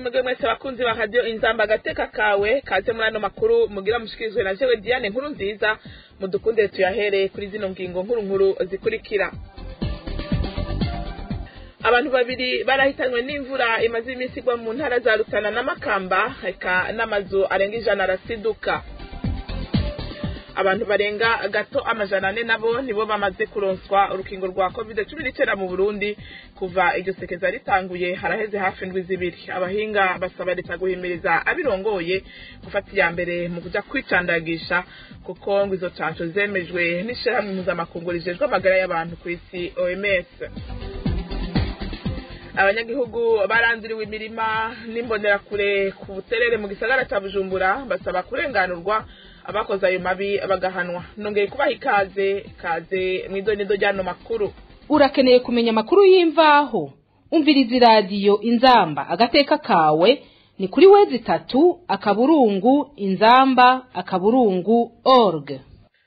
Mwebwe mwese bakunzi ba Radio Inzamba agateka kawe, kaze muri ano makuru mugira mushikirizwe na jewe Diane Nkuru Nziza. Mudukunde tuyahere kuri zino ngingo nkuru nkuru zikurikira. Abantu babiri barahitanywe n'imvura imaze iminsi igwa mu ntara za Rutana na Makamba, eka n'amazu arenga 100 arasiduka. Abantu barenga gato 400 nabo nibo bamaze kuronswa urukingo rwa COVID-19 mu Burundi kuva iryo sekeza ritanguye, haraheze hafi indwi zibiri. Abahinga basaba leta guhimiriza abirongoye gufata iya mbere mu kuja kwicandagisha, kuko ngo izo canco zemejwe n'ishirahamwe mpuzamakungu rijejwe amagara y'abantu kw'isi OMS. Abanyagihugu baranduriwe imirima n'imbonerakure ku Buterere mu gisagara ca Bujumbura basaba kurenganurwa, abakoze ayo mabi bagahanwa. Nongeye kubaha ikaze, kaze mw'idonido ry'ano makuru. Urakeneye kumenya amakuru y'imvaho? Umviriza iradiyo Inzamba agateka kawe ni kuri www.inzamba.org.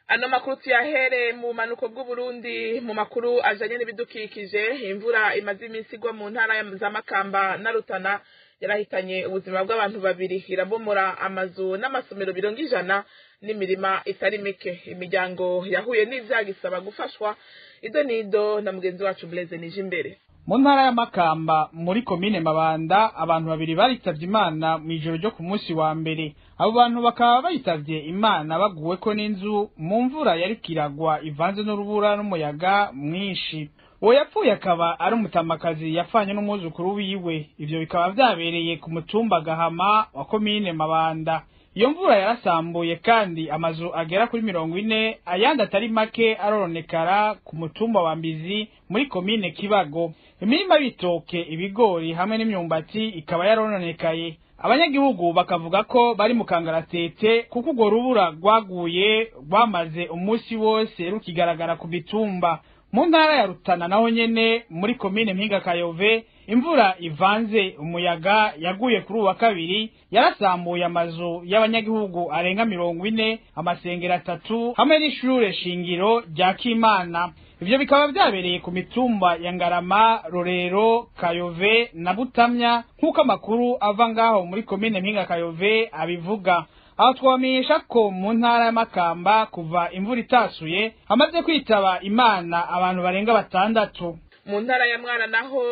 Ano makuru tuyahere mu manuko bw'Uburundi, mu makuru ajanye n'ibidukikije. Imvura imaze iminsi igwa mu ntara za Makamba na Rutana yarahitanye ubuzima bw'abantu babiri, irabomora amazu n'amasomero 100 n'imirima itari mike. Imiryango yahuye n'ivyago isaba gufashwa. Ido nido na mugenzi wacu Blaise Nijimbere. Mu ntara ya Makamba muri komine Mabanda, abantu babiri baritavye Imana mw'ijoro ryo ku munsi wa mbere. Abo bantu bakaba bayitavye Imana baguweko n'inzu mu mvura yariko iragwa ivanze n'urubura n'umuyaga mwinshi. Uwo yapfuye akaba ari umutamakazi yafanye n'umwuzukuru wiwe. Ivyo bikaba vyabereye ku mutumba Gahama wa komine Mabanda. Iyo mvura yarasambuye kandi amazu agera kuri 40, ayandi atari make arononekara ku mutumba wa Mbizi muri komine Kibago. Imirima y'ibitoke, ibigori hamwe n'imyumbati ikaba yarononekaye. Abanyagihugu bakavuga ko bari mu kangaratete kuko urwo rubura rwaguye rwamaze umunsi wose rukigaragara ku mitumba. Mu ntara ya Rutana naho nyene muri komine Mpinga Kayove, imvura ivanze umuyaga yaguye kuri uwa kabiri yarasambuye amazu y'abanyagihugu arenga 40, amasengero 3 hamwe n'ishure shingiro rya Kimana. Ivyo bikaba vyabereye ku mitumba ya Ngarama, Rorero, Kayove na Butamya, nk'uko amakuru ava ngaho muri komine Mpinga Kayove abivuga. Aho twamenyesha ko mu ntara ya Makamba kuva imvura itasuye hamaze kwitaba Imana abantu barenga 6. Mu ntara ya Mwaro naho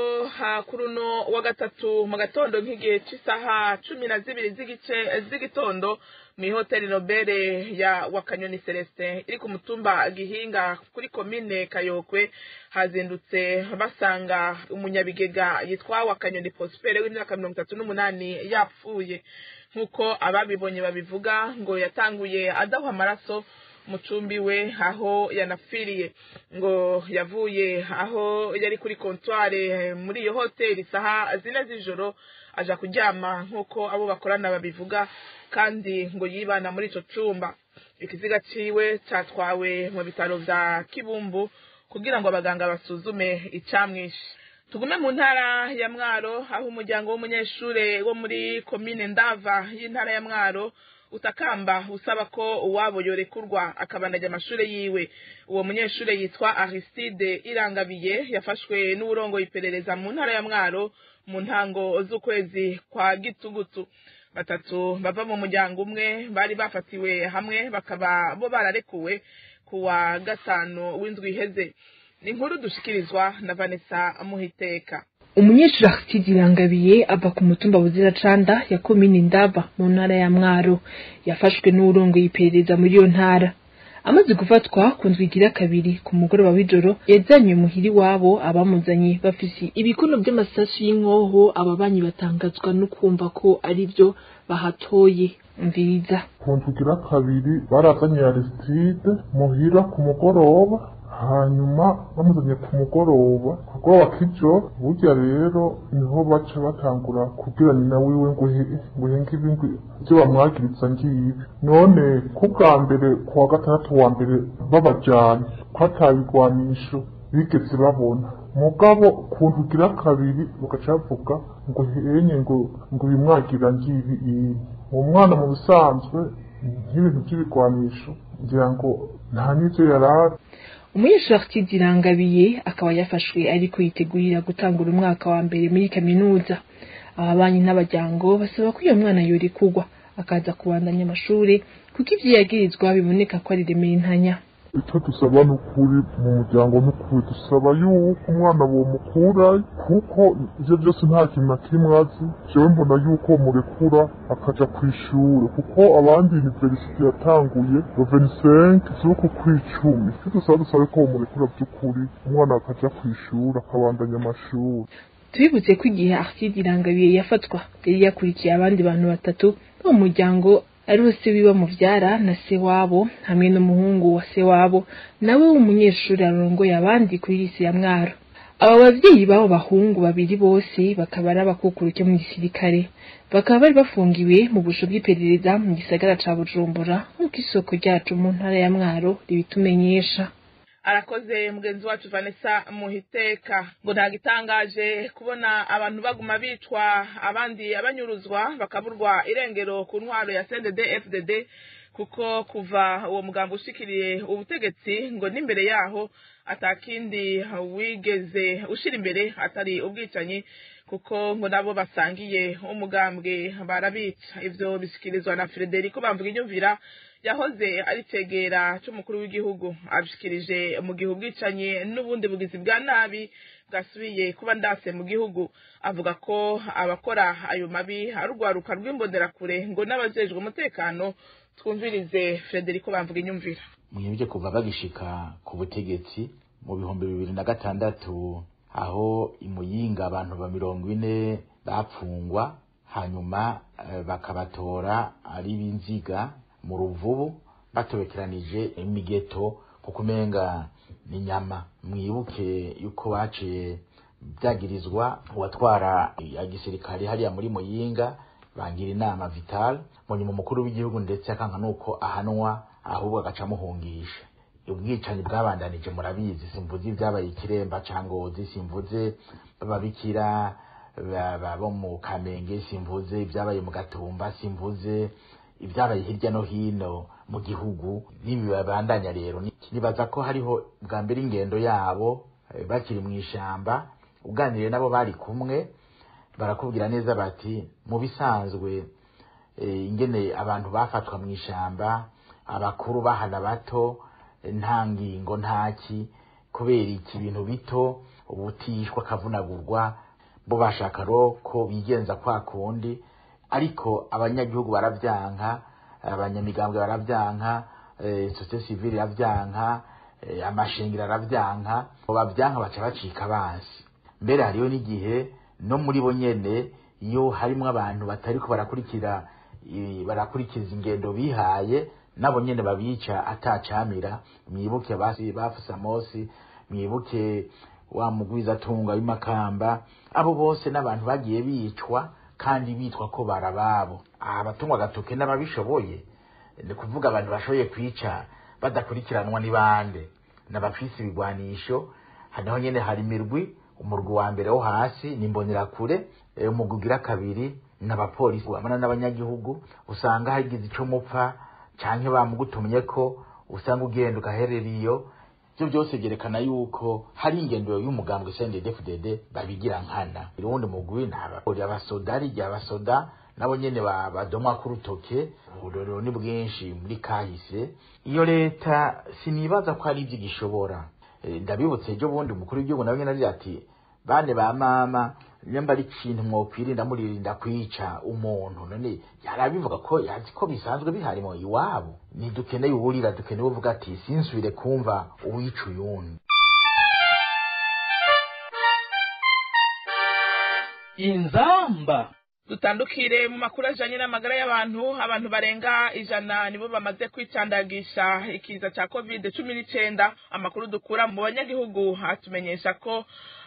kuri uno wa gatatu mu gatondo nk'igihe c'isaha 12 z'igitondo, mw'ihoteli Nobere ya Wakanyoni Celestin iri ku mutumba Gihinga kuri komine Kayokwe, hazindutse basanga umunyabigega yitwa Wakanyoni Prospere w'imyaka 38 yapfuye. Nk'uko ababibonye babivuga, ngo yatanguye adahwa amaraso mu cumbi we aho yanapfiriye. Ngo yavuye aho yari kuri comptoir muri iyo hoteli isaha 4 z'ijoro aja kuryama, nk'uko abo bakorana babivuga, kandi ngo yibana muri ico cumba. Ikiziga ciwe catwawe mu bitaro vya Kibumbu kugira ngo abaganga basuzume icamwishe. Tugume mu ntara ya Mwaro, aho umuryango w'umunyeshure wo muri komine Ndava y'intara ya Mwaro utakamba usaba ko uwabo yorekurwa akabandanya amashure yiwe. Uwo munyeshure yitwa Aristide Irangabiye, yafashwe n'uburongo iperereza mu ntara ya Mwaro mu ntango z'ukwezi kwa Gitugutu. Batatu bava mu muryango umwe bari bafatiwe hamwe bakaba bo bararekuwe kuwa gatanu w'indwi iheze. Ni inkuru dushikirizwa na Vanessa Muhiteka. Umunyeshuri Aristide Irangabiye ava ku mutumba Buziracanda ya komine Ndava mu ntara ya Mwaro, yafashwe n'uwurongoye iperereza muri iyo ntara. Amaze gufatwa ku ndwi igira kabiri ku mugoroba w'ijoro, yazanywe muhiri wabo. Abamuzanye bafise ibikono by'amasasu y'inkoho. Ababanyi batangazwa no kumva ko arivyo bahatoye. Umviriza. Ku ndwi igira kabiri barazanye Aristide muhira ku mugoroba, hanyuma bamuzanye ku mugoroba k'ijoro. Burya rero niho baca batangura kubwira nyina wiwe ngo uhenge ibi ivyo bamwagiriza ngibi. None ko bwa mbere ku wa gatandatu wa mbere babajanye ko atabigwanisho bigeze babona, mugabo ku ndwi igira kabiri bagaca bavuga ngo henye ngo bimwagira ngibi. Iyi uwo mwana mu bisanzwe nk'ibintu by'ibigwanisho ngira ngo nta n'ivyo yarari. Umunyeshuri Aristide Irangabiye akaba yafashwe ariko yitegurira gutangura umwaka wa mbere muri kaminuza. Ababanyi n'abajyango basaba ko uyo mwana yorekurwa akaza kubandanya amashuri, kuko ivyo yagirizwa biboneka ko ari remerantanya. Icyo dusaba ni ukuri mu muryango, ni ukuri dusaba yuko umwana bomukura, kuko ibyo byose nta kintu na kimwe azi. Jewe mbona yuko murekura akaja ku ishure, kuko abandi universite yatanguye le 25 z'uku kw'icumi. Icyo dusaba, dusabe ko bomurekura by'ukuri, umwana akaja ku ishure akabandanya amashuri. Tubibutse ko igihe Aristide Irangabiye yafatwa yari yakurikiye abandi bantu batatu bo mu muryango, ariho se wiwe muvyara na se wabo hamwe n'umuhungu wa se wabo nawe w'umunyeshuri arongoye abandi kuri lycée ya Mwaro. Aba bavyeyi b'abo bahungu babiri bose bakaba ari abakukuruke mu gisirikare, bakaba bari bafungiwe mu busho bw'iperereza mu gisagara ca Bujumbura, nk'uko isoko ryacu mu ntara ya Mwaro ribitumenyesha. Arakoze mugenzi wacu Vanessa Muhiteka. Ngo nta gitangaje kubona abantu baguma bicwa, abandi abanyuruzwa bakaburwa irengero ku ntwaro ya CNDD FDD, kuko kuva uwo mugambo ushikiriye ubutegetsi ngo n'imbere yaho atakindi wigeze ushira imbere atari ubwicanyi, kuko ngo nabo basangiye umugambwe barabica. Ivyo bishikirizwa na Frederico Bamvuginyumvira, yahoze ari cegera c'umukuru w'igihugu. Abishikirije mu gihe ubwicanyi n'ubundi bugizi bwa nabi bwasubiye kuba ndase mu gihugu. Avuga ko abakora ayo mabi ari urwaruka rw'imbonerakure ngo n'abajejwe umutekano. Twumvirize Frederico Bamvuginyumvira. Mwibye kuva bagishika ku butegetsi mu 2006, aho imuyinga abantu ba 40 bapfungwa, hanyuma bakabatora ari binziga mu Ruvubu batobekeranije imigeto kuko umenga ni nyama. Mwibuke yuko baciye byagirizwa uwatwara igisirikare hariya muri Muyinga, bangira inama Vital, mu nyuma umukuru w'igihugu ndetse akanka nuko ahanwa, ahubwo agaca amuhungisha. Ubwicanyi bwabandanije murabizi, simvuze ibyabaye Ikiremba ca Ngozi, simvuze bababikira bo mu Kamenge, simvuze ibyabaye mu Gatumba, simvuze ibyabaye hirya no hino mu gihugu. N'ibibandanya rero, nibaza ko hariho bwa mbere ingendo yabo bakiri mu ishamba. Uganiriye nabo bari kumwe barakubwira neza bati mu bisanzwe ingene abantu bafatwa mu ishamba, abakuru bahana bato, nta ngingo ntaki, kubera iki bintu bito ubutishwa akavunagurwa, bo bashaka ko bigenza kwa kundi. Ariko abanyagihugu baravyanka, abanyamigambwe baravyanka, société civile iravyanka, amashengero aravyanka. Bavyanka baca bacika abansi. Mbere hariyo n'igihe no muri bo nyene iyo harimwo abantu batariko barakurikira barakurikiza ingendo bihaye, nabo nyene babica atacamira. Mwibuke basi bafusamosi, mwibuke wa mugwizatunga w'imakamba, abo bose n'abantu bagiye bicwa kandi bitwa ko barababo. Abatungwa agatoke n'ababishoboye, ni kuvuga abantu bashoboye kwica badakurikiranwa ni bande? N'abafise ibigwanisho. Naho nyene hari imirwi. Umurwi wa mbere wo hasi ni imbonerakure, umugwi ugira kabiri n'abapolisi bamana n'abanyagihugu. Usanga hagize ico mupfa canke bamugutumye ko usanga ugenda ugaherera iyo. Ivyo byose byerekana yuko hari ingendo y'umugambwe CNDD-FDD babigira nkana. Urundi mugwi n'abakori abasoda, ari abasoda nabo nyene badomwa ku rutoke. Uburorero ni bwinshi muri kahise. Iyo leta sinibaza ko ari ivyo igishobora. Ndabibutse ejo bundi umukuru w'igihugu nawe nyene agira ati bane ba mama, nyamba ari ikintu mwokwirinda muririnda kwica umuntu. None yarabivuga ko yazi ko bisanzwe bihari mu iwabo. Ntidukeneye uwurira, dukeneye uvuga ati sinsubire kumva uwica uyundi. Inzamba. Dutandukire mu makuru ajanye n'amagara y'abantu. Abantu barenga 100 nibo bamaze kwicandagisha ikiza ca COVID-19. Amakuru dukura mu banyagihugu atumenyesha ko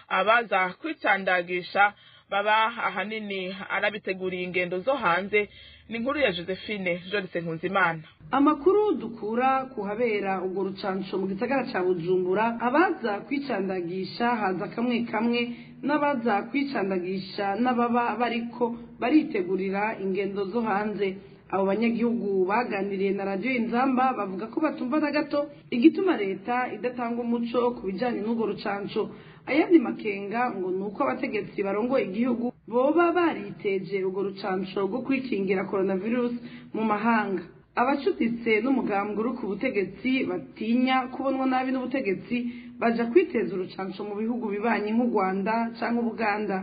abaza kwicandagisha baba ahanini arabiteguriye ingendo zo hanze. Ni inkuru ya Josephine Joyce Nkunzimana. Amakuru dukura kuhabera urwo rucanco mu gisagara ca Bujumbura, abaza kwicandagisha haza kamwe kamwe, n'abaza kwicandagisha n'ababa bariko baritegurira ingendo zo hanze. Abo banyagihugu baganiriye na Radio Inzamba bavuga ko batumva na gato igituma leta idatanga umuco ku bijanye n'urwo rucanco. Ayandi makenga ngo nuko abategetsi barongoye igihugu boba bariteje urwo rucanco rwo kwikingira coronavirus mu mahanga. Abacuditse n'umugambwe uri ku butegetsi batinya kubonwa nabi n'ubutegetsi baja kwiteza urucanco mu bihugu bibanyi nk'u Rwanda canke Ubuganda.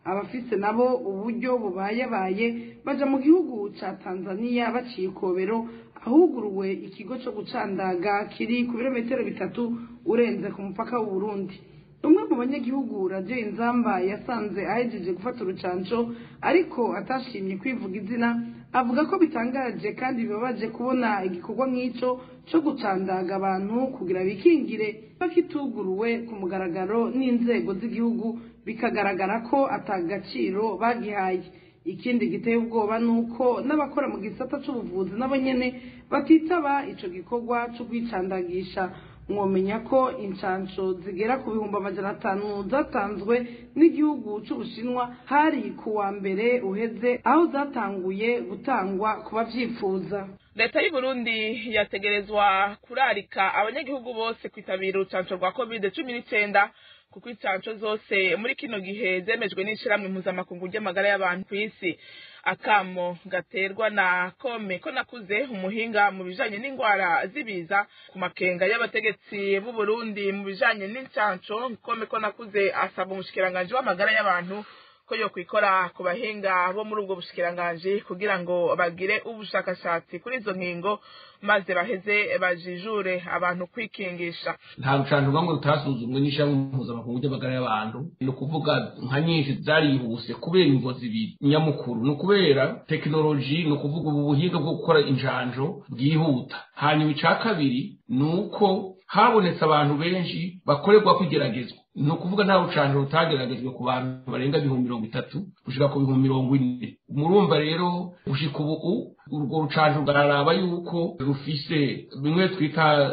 Abafise nabo uburyo bubayabaye baja mu gihugu ca Tanzania baciye ikobero ahuguruwe ikigo co gucandaga kiri ku birometero 3 urenze ku mupaka w'u Burundi. Umwe mu banyagihugu Radio Inzamba yasanze ahejeje gufata urucanco ariko atashimye kwivuga izina, avuga ko bitangaje kandi bibabaje kubona igikorwa nk'ico co gucandaga abantu kugira bikingire bakituguruwe ku mugaragaro n'inzego z'igihugu, bikagaragara ko atagaciro bagihaye. Ikindi giteye ubwoba nuko n'abakora mu gisata c'ubuvuzi nabo nyene batitaba ico gikorwa co kwicandagisha. Mwomenya ko incanco zigera ku 500,000 zatanzwe n'igihugu c'Ubushinwa hari ku wa mbere uheze, aho zatanguye gutangwa ku bavyifuza. Leta y'u Burundi yategerezwa kurarika abanyagihugu bose kwitabira urucanco rwa COVID-19, kuko incanco zose muri kino gihe zemejwe n'ishirahamwe mpuzamakungu ry'amagara y'abantu kw'isi. Akamo gaterwa na Kome ko nakuze, umuhinga mu bijanye n'ingwara z'ibiza, ku makenga y'abategetsi b'u Burundi mu bijanye n'incanco. Kome ko nakuze asaba umushikiranganji w'amagara y'abantu ko yo kwikora ku bahinga bo muri ubwo bushikiranganji kugira ngo bagire ubushakashatsi kuri izo nkingo, maze baheze bajijure abantu kwikingisha. Nta rucanco rwamwe rutasuzumwe n'ishirahamwe mpuzamakungu ry'amagara y'abantu. Ni ukuvuga nka nyinshi zarihuse kubera imvo zibiri nyamukuru: ni ukubera tekinoloji, ni ukuvuga ubu buhinga bwo gukora injanjo bwihuta. Hanyuma ica kabiri ni uko habonetse abantu benshi bakorerwa kwigeragezwa. Ni ukuvuga nta rucanco rutageragejwe ku bantu barenga 30,000 gushika ku 40,000. Murumva rero gushika ubu urwo rucanco rugararaba yuko rufise bimwe twita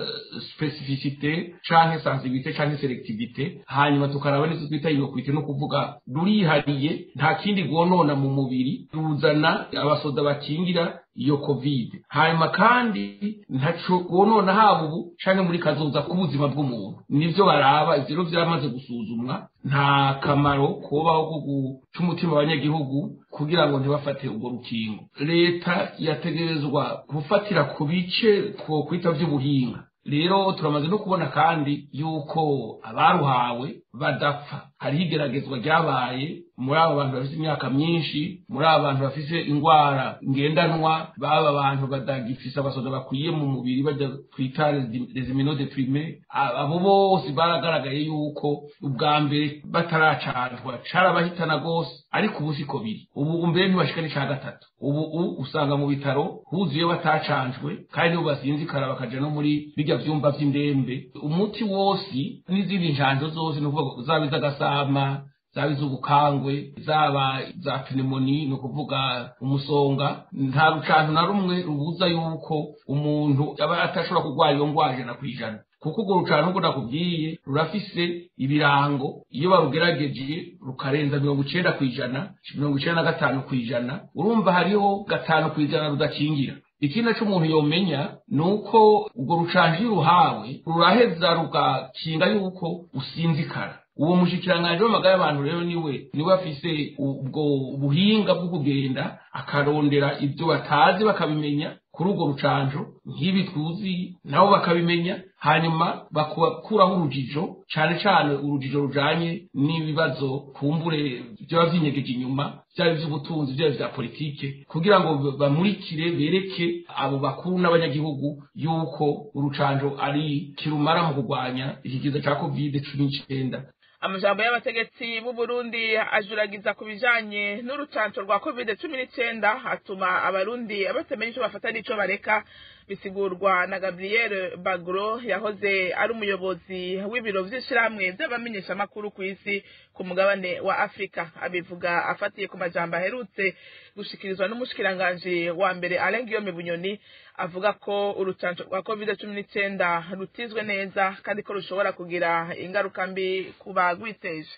specificité canke sensibilité canke selectivité, hanyuma tukaraba n'izo twita inocuité, no kuvuga rurihariye nta kindi rwonona mu mubiri, ruzana abasoda bakingira iyo covid. Hanyuma kandi ntaco rwonona haba ubu canke muri kazoza k'ubuzima bw'umuntu. Nivyo baraba, ivyo rero vyaramaze gusuzumwa, nta kamaro kubaho ko guca umutima abanyagihugu kugira ngo ntibafate urwo rukingo. Leta yategerezwa gufatira ku bice twokwita vy'ubuhinga. Rero turamaze no kubona kandi yuko abaruhawe badapfa. Hariho igeragezwa ryabaye muri abo bantu bafise imyaka myinshi, muri abo bantu bafise ingwara ngendanwa, baba abantu badagifise abasoda bakwiye mu mubiri bajya twita les immunodéprimés. Abo bose baragaragaye yuko ubwa mbere bataracanjwa carabahitana gose, ariko ubu siko biri. Ubu mbere ntibashika n'ica gatatu. Ubu usanga mu bitaro huzuye batacanjwe, kandi nibo basinzikara bakaja no muri birya vyumba vy'indembe. Umuti wose n'izindi njanjo zose, ni ukuvuga zaba iz'agasama, zaba iz'ubukangwe, zaba za pneumonie, ni ukuvuga umusonga, nta rucanco na rumwe rubuza yuko umuntu aba atashobora kurwara iyo ngwara 100%. Kuko urwo rucanco uko nakubwiye rurafise ibirango, iyo barugerageje rukarenza 90%, 95%, urumva hariho 5% rudakingira. Ikindi naco umuntu yomenya ni uko urwo rucanco iyo uruhawe ruraheza rugakinga yuko usinzikara. Uwo mushikiranganji w'amagara y'abantu rero niwe afise ubwo buhinga bwo kugenda akarondera ibyo batazi bakabimenya kuri urwo rucanco, nk'ibi tuzi nabo bakabimenya, hanyuma bakuraho urujijo, cane cane urujijo rujanye n'ibibazo kumbure vyoba vyinyegeje inyuma, vyaba ivy'ubutunzi, vyaba ivya politike, kugira ngo bamurikire bereke abo bakuru n'abanyagihugu yuko urucanco ari kirumara mu kurwanya iki kiza ca COVID-19. Amajambo y'abategetsi b'u Burundi ajuragiza ku bijanye n'urucanco rwa COVID-19 atuma abarundi batamenya ico bafata n'ico bareka, bisigurwa na Gabriel Bagro yahoze ari umuyobozi w'ibiro vy'ishirahamwe vy'abamenyeshamakuru kw'isi ku mugabane wa Afrika. Abivuga afatiye ku majambo aherutse gushikirizwa n'umushikiranganji wa mbere Alain Guillaume Bunyoni, avuga ko urucanco rwa COVID-19 rutizwe neza kandi ko rushobora kugira ingaruka mbi ku bagwiteje.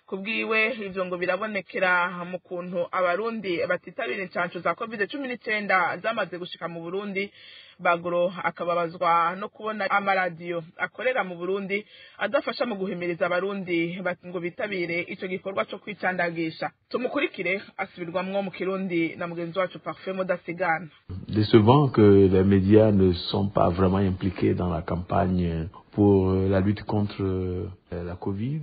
Kubwiwe ivyo ngo birabonekera mu kuntu abarundi batitabira incanco za COVID-19 zamaze gushika mu Burundi. Bagro akababazwa no kubona amaradiyo akorera mu Burundi adafasha mu guhimiriza abarundi ngo bitabire ico gikorwa co kwicandagisha. Tumukurikire asubirwamwo mu Kirundi na mugenzi wacu Parfait Mudasigana. Décevant que les médias ne sont pas vraiment impliqués dans la campagne pour la lutte contre la Covid.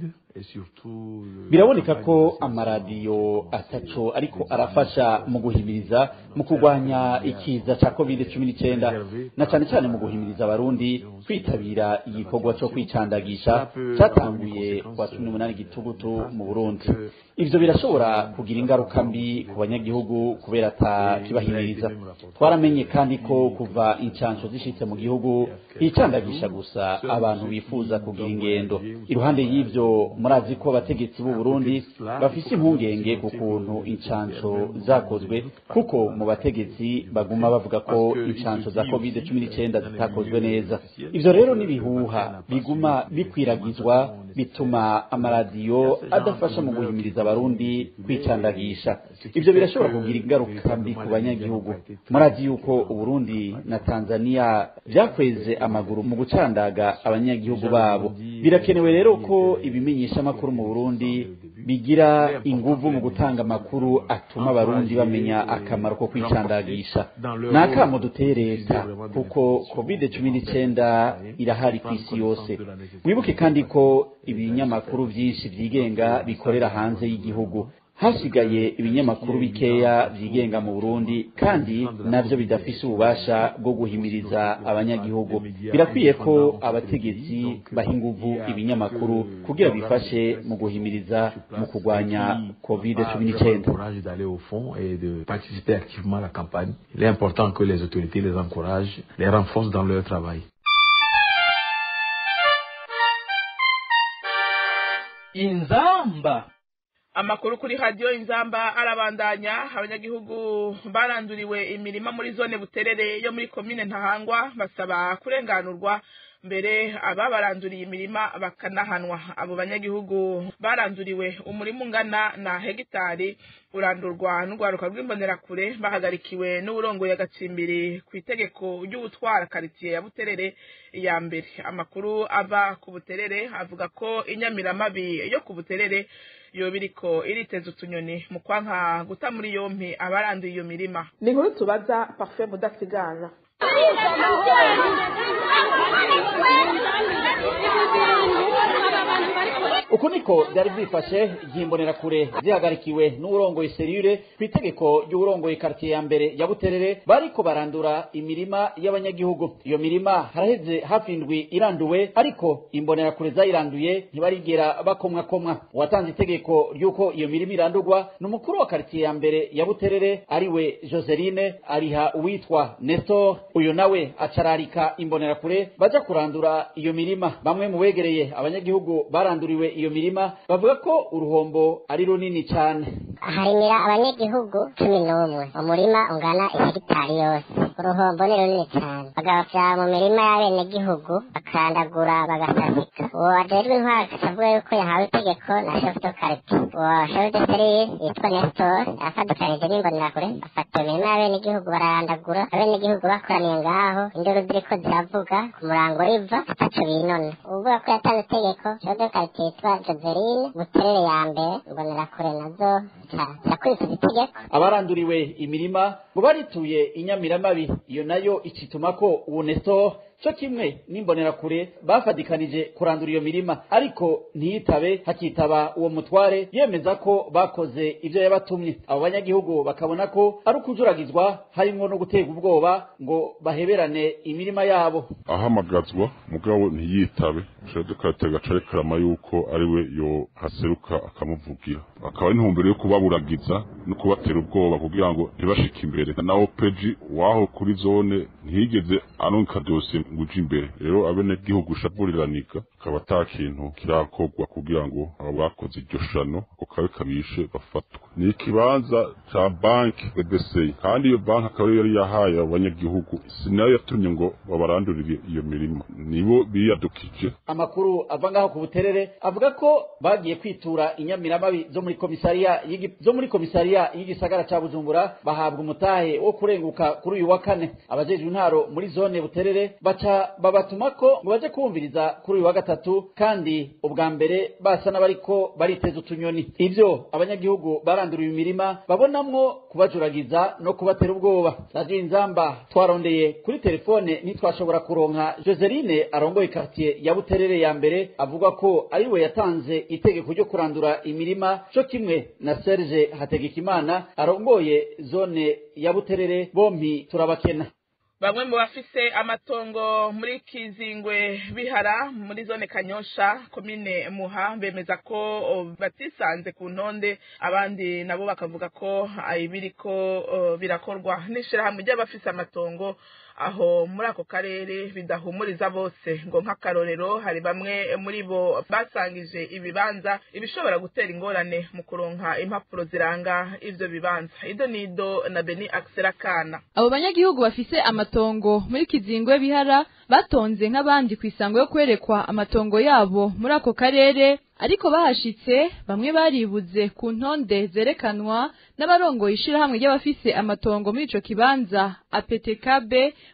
Biraboneka ko amaradiyo ataco ariko arafasha mu guhimiriza mu kurwanya ikiza ca COVID-19, na cane cane mu guhimiriza abarundi kwitabira igikorwa co kwicandagisha catanguye kwa 18 gitugutu mu Burundi. Ivyo birashobora kugira ingaruka mbi ku banyagihugu kubera atakibahimiriza. Twaramenye kandi ko kuva incanco zishitse mu gihugu hicandagisha gusa abantu bifuza kugira ingendo. Iruhande y'ivyo, murazi ko abategetsi b'u Burundi bafise impungenge ku kuntu incanco zakozwe, kuko mu bategetsi baguma bavuga ko incanco za COVID-19 zitakozwe neza. Ivyo rero n'ibihuha biguma bikwiragizwa bituma amaradiyo adafasha mu guhimiriza abarundi kwicandagisha. Ivyo birashobora kugira ingaruka mbi ku banyagihugu. Murazi yuko Uburundi na Tanzania vyakweze amaguru mu gucandaga abanyagihugu babo. Birakenewe rero ko ibimenyesha amakuru mu Burundi bigira inguvu mu gutanga amakuru atuma abarundi bamenya akamaro ko kwicandagisha. Nakamo duteye leta, kuko COVID-19 irahari ku isi yose. Wibuke kandi ko ibinyamakuru vyinshi vyigenga bikorera hanze y'igihugu. Hasigaye ibinyamakuru bikeya vyigenga mu Burundi, kandi navyo bidafise ububasha bwo guhimiriza abanyagihugu. Birakwiye ko abategetsi baha inguvu ibinyamakuru kugira bifashe mu guhimiriza mu kurwanya COVID-19. D'aller au fond et de participer activement à la campagne. Il est important que les autorités les encouragent, les renforcent dans leur travail. Inzamba. Amakuru kuri radio Inzamba arabandanya. Abanyagihugu baranduriwe imirima muri zone Buterere yo muri commune Ntahangwa basaba kurenganurwa, mbere ababaranduriye imirima bakanahanwa. Abo banyagihugu baranduriwe umurima ungana na hegitari urandurwa n'urwaruka rw'imbonerakure bahagarikiwe n'uburongoye agacimbiri ku itegeko ry'ubutwara quartier ya Buterere ya mbere. Amakuru ava ku Buterere avuga ko inyamiramabi yo ku Buterere yobiriko iriteza utunyoni mu kwanka guta muri yompi abaranduye iyo mirima. Ni inkuru tubaza Parfait Mudasigana. Uku niko byari byifashe igihe imbonerakure zihagarikiwe n'uwurongoye serire ku itegeko ry'uwurongoye quartier ya mbere ya Buterere bariko barandura imirima y'abanyagihugu. Iyo mirima haraheze hafi indwi iranduwe, ariko imbonerakure zayiranduye ntibarigera bakomwakomwa. Uwatanze itegeko ry'uko iyo mirima irandurwa ni umukuru wa quartier ya mbere ya Buterere ariwe Joseline, ariha uwitwa Nestor. Uyu nawe acararika imbonerakure baja kurandura iyo mirima. Bamwe mu begereye abanyagihugu baranduriwe iyo mirima bavuga ko uruhombo ari runini cyane. Harimira abanyagihugu 11, umurima ungana hegitari yose. Uruhombo ni runini cyane, bagafya mu mirima y'abenegihugu bakandagura bagasasika. Uwo ajejwe intwaro akavuga yuko yahawe itegeko na chef de quartier. Uwo chef de service yitwa Nestor yafadukanije n'imbonerakure, afata imirima y'abenegihugu bararandagura. Abenegihugu bakoraniye ngaho, induru ziriko ziravuga ku murango riva ataco binona. Uvuga ko yatanze itegeko chef de quartier yitwa Joseline Buterere ya mbere, imbonerakure nazo zirakurikiza itegeko. Abaranduriwe imirima ngo barituye inyamiramabi, iyo nayo icituma ko uwo Nestor co kimwe n'imbonerakure bafadikanije kurandura iyo mirima, ariko ntiyitabe, hakitaba uwo mutware yemeza ko bakoze ivyo yabatumye. Abo banyagihugu bakabona ko ari ukujuragizwa harimwo no gutega ubwoba ngo baheberane imirima yabo. Ahamagazwa mugabo ntiyitabe, chef de quartier agaca yuko ariwe yo haseruka akamuvugira, akaba ari intumbero yo kubaburagiza no kubatera ubwoba kugira ngo ntibashike imbere. Na OPG waho kuri zone ntiyigeze aronka dosiye ngo uje imbere. Rero abenegihugu shaburiranika Akaba ata kintu kirakorwa kugira ngo abo bakoze iryo shano ako kabi kabishe bafatwe. Ni ikibanza ca banki BBC, kandi iyo banki akaba yari yahaye abanyagihugu, si nayo yatumye ngo babarandurire iyo mirimo, nibo biyadukije. Amakuru ava ngaho ku Buterere avuga ko bagiye kwitura inyamiramabi zo muri komisariya zo muri komisariya y'igisagara ca Bujumbura, bahabwa umutahe wo kurenguka kuri uyu wa kane. Abajejwe intaro muri zone Buterere baca babatuma ko ngo baje kumviriza kuri uyu wa gatatu, kandi ubwa mbere basa n'abariko bariteza utunyoni. Ivyo abanyagihugu baranduriye imirima babonamwo kubajuragiza no kubatera ubwoba. Radio Inzamba twarondeye kuri telefone ntitwashobora kuronka Joseline arongoye quartier ya Buterere ya mbere, avuga ko ari we yatanze itegeko ryo kurandura imirima, co kimwe na Serge Hategekimana arongoye zone ya Buterere. Bompi turabakena. Bamwe mu bafise amatongo muri Kizingwe Bihara muri zone Kanyosha, komine Muha, bemeza ko batisanze ku ntonde, abandi nabo bakavuga ko ibiriko birakorwa n'ishirahamwe ry'abafise amatongo aho muri ako karere bidahumuriza bose. Ngo nk'akarorero, hari bamwe muri bo basangije ibibanza, ibishobora gutera ingorane mu kuronka impapuro ziranga ivyo bibanza. Ido nido na Beni Akserakana. Abo banyagihugu bafise amatongo muri Kizingwe Bihara batonze nk'abandi kwisango yo kwerekwa amatongo yabo muri ako karere, ariko bahashitse bamwe baribuze ku ntonde zerekanwa n'abarongoye ishirahamwe ry'abafise amatongo muri ico kibanza, APTKB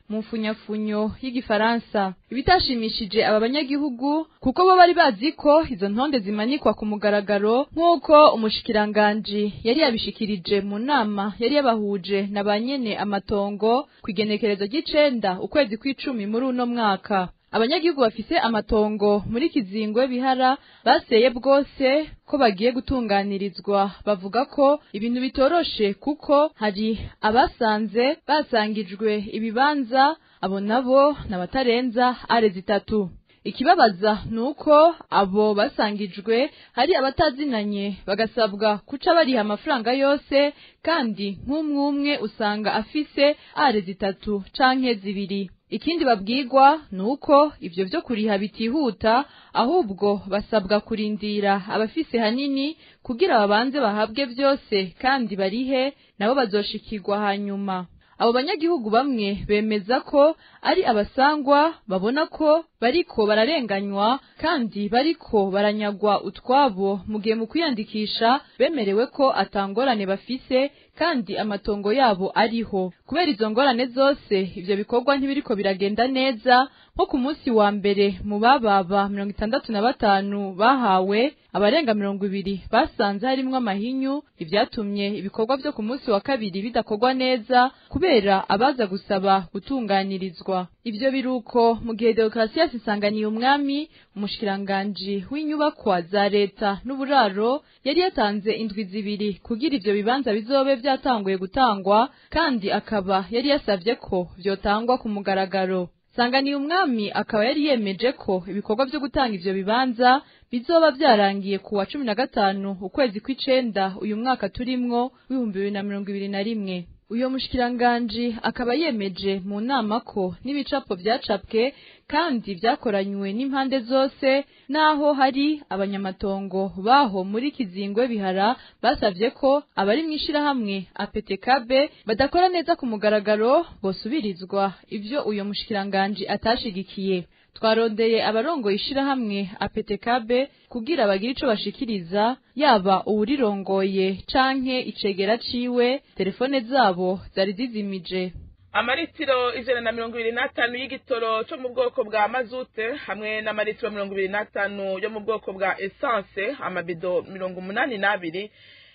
mu mfunyafunyo y'igifaransa. Ibitashimishije aba banyagihugu, kuko bo bari bazi ko izo ntonde zimanikwa ku mugaragaro, nk'uko umushikiranganji yari yabishikirije mu nama yari yabahuje na ba nyene amatongo kw'igenekerezo ry'icenda ukwezi kw'icumi muri uno mwaka. Abanyagihugu bafise amatongo muri Kizingwe Bihara baseye bwose ko bagiye gutunganirizwa. Bavuga ko ibintu bitoroshe, kuko hari abasanze basangijwe ibibanza, abo nabo n'abatarenza are 3. Ikibabaza nuko abo basangijwe hari abatazinanye, bagasabwa kuca bariha amafaranga yose, kandi nk'umwumwe usanga afise are 3 canke 2. Ikindi babwirwa nuko ivyo vyo kuriha bitihuta, ahubwo basabwa kurindira abafise hanini kugira babanze bahabwe vyose kandi barihe, nabo bazoshikirwa hanyuma. Abo banyagihugu bamwe bemeza ko ari abasangwa, babona ko bariko bararenganywa kandi bariko baranyagwa utwabo, mu gihe mu kwiyandikisha bemerewe ko atangorane bafise kandi amatongo yabo ariho. Kubera izo ngorane zose, ivyo bikorwa ntibiriko biragenda neza. Nko ku munsi wa mbere, mu bababa 65 bahawe, abarenga 20 basanze harimwo amahinyu, ivyatumye ibikorwa vyo ku munsi wa kabiri bidakorwa neza kubera abaza gusaba gutunganirizwa. Ivyo biruko mu gihe Deogratias Isanganiye Umwami, umushikiranganji w'inyubakwa za leta n'uburaro, yari yatanze indwi 2 kugira ivyo bibanza bizobe vyatanguye gutangwa, kandi akaba yari yasavye ko vyotangwa ku mugaragaro. Sanganiye Umwami akaba yari yemeje ko ibikorwa vyo gutanga ivyo bibanza bizoba vyarangiye ku wa 15 ukwezi kw'icenda uyu mwaka turimwo w'2021. Uyo mushikiranganji akaba yemeje mu nama ko n'ibicapo vyacapwe kandi vyakoranywe n'impande zose, naho hari abanyamatongo baho muri Kizingwe Bihara basavye ko abari mwishirahamwe APTKB badakora neza ku mugaragaro bosubirizwa, ivyo uyo mushikiranganji atashigikiye. Twarondeye abarongoye ishirahamwe APTKB kugira bagire ico bashikiriza, yaba uwurirongoye canke icegera ciwe, telefone zabo zari zizimije. Amaritiro 125 y'igitoro cyo mu bwoko bwa mazute hamwe n'amaritiro 25 yo mu bwoko bwa essence, amabido 82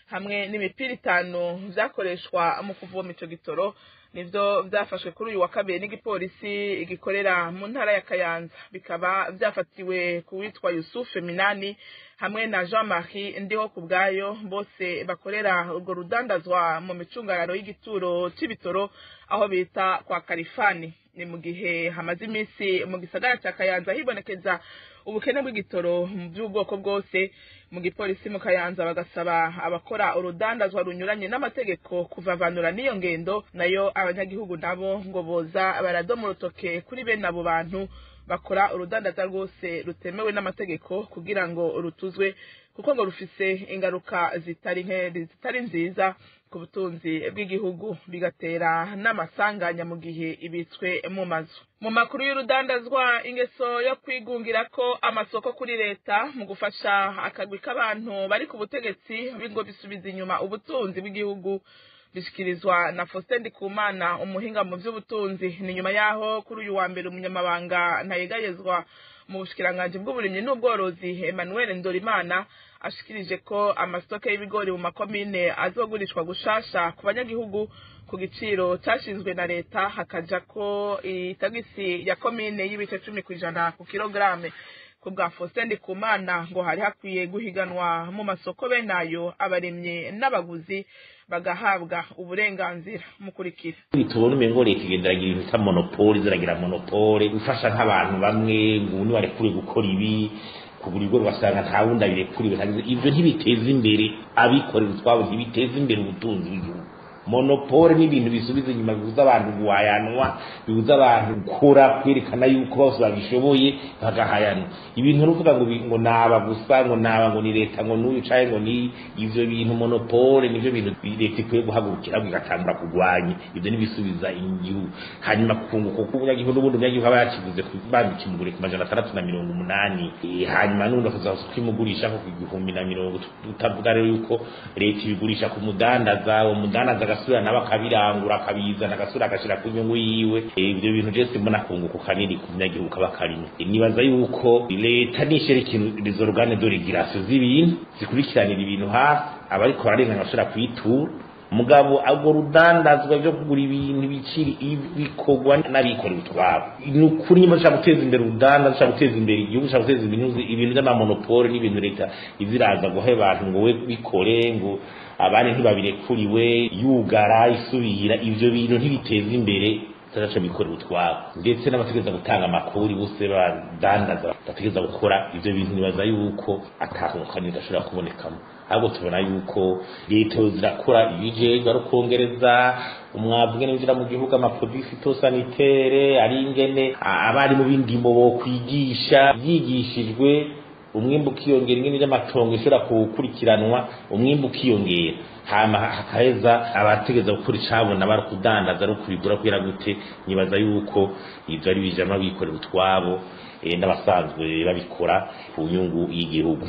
hamwe n'imipira 5 vyakoreshwa mu kuvoma ico gitoro, nivyo vyafashwe kuri uyu wa kabiri n'igipolisi gikorera mu ntara ya Kayanza. Bikaba vyafatiwe kuwitwa Yusuf Minani hamwe na Jean-Marie Ndiho kubwayo, bose bakorera urwo rudandazwa mu micungararo y'igituro c'ibitoro aho bita kwa Kalifani. Ni mu gihe hamaze iminsi mu gisagara ca Kayanza hibonekeza ubukene bw'igitoro by'ubwoko bwose. Mu gipolisi mu Kayanza bagasaba abakora urudandazwa runyuranye n'amategeko kuvavanura n'iyo ngendo, nayo abanyagihugu nabo ngo boza baradoma urutoke kuri bene abo bantu bakora urudandaza rwose rutemewe n'amategeko kugira ngo rutuzwe, kuko ngo rufise ingaruka zitari nziza ku butunzi bw'igihugu, bigatera n'amasanganya mu gihe ibitswe mu mazu. Mu makuru y'urudandazwa, ingeso yo kwigungira ko amasoko kuri leta mu gufasha akagwi k'abantu bari ku butegetsi bingo bisubiza inyuma ubutunzi bw'igihugu, bishikirizwa na Faustin Ndikumana, umuhinga mu by'ubutunzi. Ni nyuma yaho kuri uyu wa mbere umunyamabanga ntayegayezwa mu bushikiranganji bw'uburimyi n'ubworozi Emmanuel Ndorimana ashikirije ko amastoke y'ibigori mu makomine azogurishwa gushasha ku banyagihugu ku giciro cyashinzwe na leta, hakaja ko itagisi ya komine y'ibice 10% ku kilograme. Ku bwa Faustin Ndikumana ngo hari hakwiye guhiganwa mu masoko benayo, abarimyi n'abaguzi bagahabwa uburenganzira. Mukurikira. Tubona umengo leta igenderagira ibintu bita monopole, ziragira monopole gufasha nk'abantu bamwe ngo nibarekure gukora ibi, kugura ibigori ugasanga nta wundi abirekuriwe. Ivyo ntibiteza imbere abikorera utwabo, ntibiteza imbere ubutunzi bw'igihugu. Monopole ni ibintu bisubiza inyuma, bibuza abantu guhayanwa, bibuza abantu gukora, kwerekana yuko bose babishoboye bagahayanwa. Ibintu nuvuga ngo naba gusa, ngo naba, ngo ni leta, ngo n'uyu canke ngo ni ivyo bintu, monopole nivyo bintu leta ikwiye guhagurukira igatangura kurwanya. Ivyo nibisubiza igihugu. Hanyuma kunguka kuko umunyagihugu n'ubundi umunyagihugu aba yakiguze bamukimugure ku 680, hanyuma n'undi akaza kwimugurisha ku 1040. Utavuga rero yuko leta ibigurisha ku mudandaza, umudandaza agasubira nawe akabirangura akabizana agasubira agashira ku nyungu yiwe. Ibyo bintu je simbona kunguko kanini ku munyagihugu kaba karimo. Nibaza yuko leta nishira ikintu les organes de régulation z'ibintu zikurikiranira ibintu hafi, abariko bararenganya bashobora kwitura. Mugabo agwo rudandazwa byo kugura ibintu biciri bikorwa n'abikorera utwabo, ni ukuri nyuma ushaka guteza imbere urudandaza, ushaka guteza imbere igihugu, ushaka guteza imbere ibintu by'amamonopole n'ibintu leta iziraza guha abantu ngo we bikore, ngo abandi ntibabirekuriwe, yugara isubira. Ivyo bintu ntibiteza imbere taracha bikorera utwabo, ndetse n'abategeza gutanga amakuru bose badandaza bategeza gukora ivyo bintu. Nibaza yuko atakunguka gashobora kubonekamo. Ahubwo tubona yuko leta zirakora ibijejwe ari ukongereza umwavu ingene winjira mu gihugu, amaproduit phytosanitaire, ari ingene abarimu b'indimo bokwigisha, byigishijwe umwimbu ukiyongera, ingene by'amatongo ishobora gukurikiranwa, umwimbu ukiyongera, hama hakaheza abategeza gukora icabona bari kudandaza ari kubigura kubera gute. Nibaza yuko ivyo ari bijama bikorera utwabo n'abasanzwe babikora ku nyungu y'igihugu.